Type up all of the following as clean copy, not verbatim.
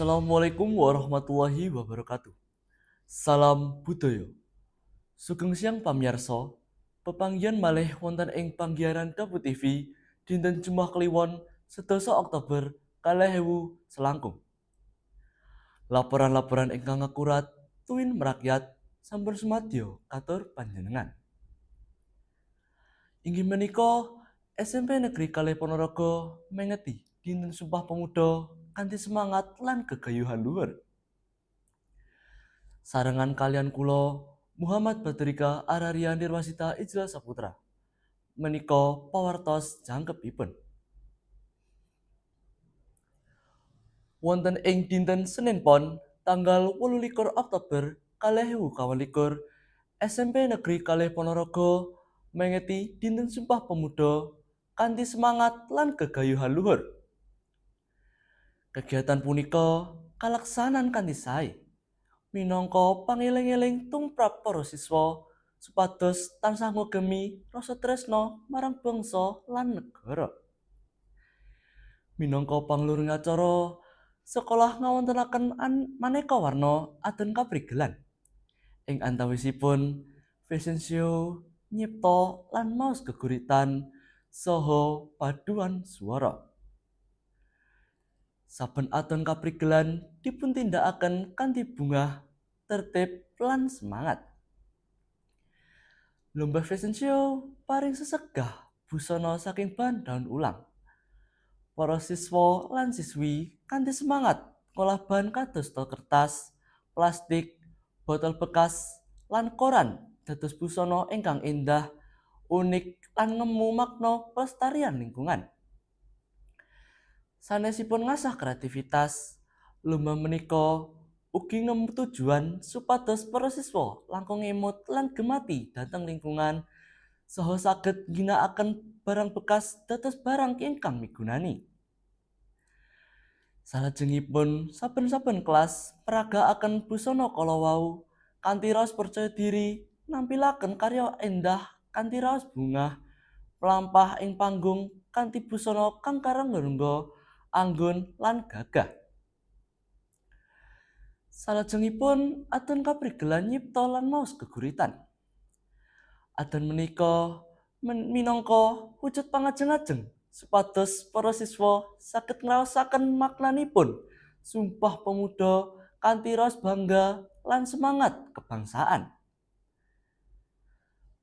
Assalamualaikum warahmatullahi wabarakatuh. Salam budaya. Sugeng siang pamirsa. Pepanggihan malih wonten ing panggiaran Dapu TV dinten Jumat Kliwon 10 Oktober 2000 selangkung. Laporan-laporan ingkang akurat tuwin merakyat sampun sumadyo katur panjenengan. Inggih menika SMP Negeri Kalih Ponorogo mengeti Dinten Sumpah Pemuda kanthi semangat lan gegayuhan luhur. Sarengan kaliyan kula Muhammad Badrika Araria Nirwasita Ijlal Saputra. Menika pawartos jangkepipun. Wonten ing dinten Senin Pon tanggal 28 Oktober 2022 SMP Negeri Kalih Ponorogo mengeti Dinten Sumpah Pemuda kanthi semangat lan gegayuhan luhur. Kegiatan punika kalaksanan kanthi sae minangka pangeling-eling tumrap para siswa supados tansah ngugemi rasa tresna marang bangsa lan negara. Minangka pangluhuring acara, sekolah ngawontenaken maneka warna adon kaprigelan. Ing antawisipun fashion show, nyipta lan maos geguritan saha paduan swara. Saben adon kaprigelan dipuntindakaken kanthi bungah, tertib lan semangat. Lomba fashion show paring sesegah busana saking bahan daun ulang. Para siswa lan siswi kanthi semangat ngolah bahan kados kertas, plastik, botol bekas, lan koran dados busana ingkang endah, unik lan ngemu makna pelestarian lingkungan. Sanesipun ngasah kreativitas, lomba menika ugi ngemu tujuan supados para siswa langkung ngemut lan gemati dhateng lingkungan saha saged ngginakaken barang bekas dados barang ingkang migunani. Salajengipun saben-saben kelas mragakaken busana kala wau kanthi raos percaya diri nampilaken karya endah kanthi raos bungah mlampah ing panggung kanthi busana kang karengga-rengga, anggun lan gagah. Salajengipun adon kaprigelan nyipta lan maos geguritan. Adon menika minangka wujud pangajeng-ajeng supados para siswa saged ngraosaken maknanipun Sumpah Pemuda kanthi raos bangga lan semangat kebangsaan.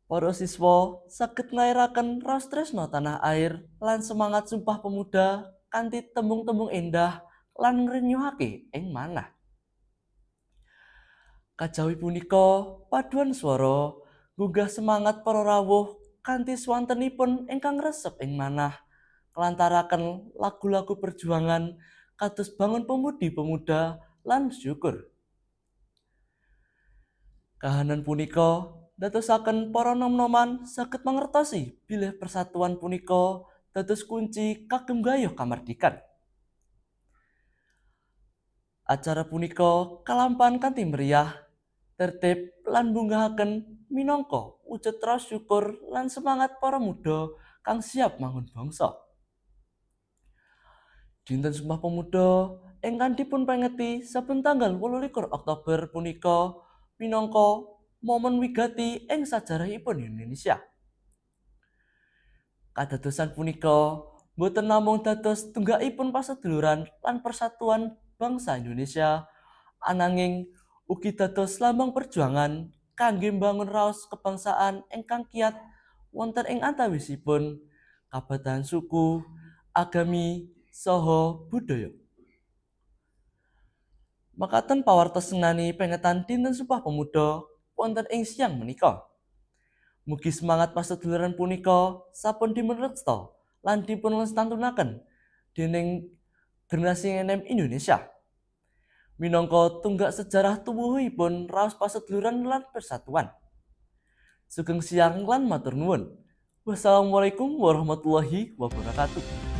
Para siswa saged nglairaken raos tresna tanah air lan semangat Sumpah Pemuda kanthi tembung-tembung endah lan ngrenyuhake ing manah. Kajawi punika paduan swara nggugah semangat para rawuh kanthi swantenipun ingkang resep ing manah nglantaraken lagu-lagu perjuangan kados Bangun Pemudi Pemuda lan Syukur. Kahanan punika ndadosaken para nom-noman saged mangertosi bilih persatuan punika dados kunci kagem gayuh kamardikan. Acara punika kalampahan kanthi meriah, tertib lan mbungahaken minangka wujud raos syukur lan semangat para muda kang siap mangun bangsa. Dinten Sumpah Pemuda ingkang dipunpengeti saben tanggal 28 Oktober punika minangka momen wigati ing sajarahipun Indonesia. Kadadosan punika boten namung dados tunggakipun paseduluran lan persatuan bangsa Indonesia, ananging ugi dados lambang perjuangan kangge mbangun raos kebangsaan ingkang kiat wonten ing antawisipun kabetahan suku, agami, saha budaya. Makaten pawartos ngenani pengetan Dinten Sumpah Pemuda wonten ing siang menika. Mugi semangat paseduluran punika sampun dipunreksa lan dipunlestantunaken dening generasi enem Indonesia. Minangka tunggak sejarah tuwuhipun raos paseduluran lan persatuan. Sugeng siang lan matur nuwun. Wassalamualaikum warahmatullahi wabarakatuh.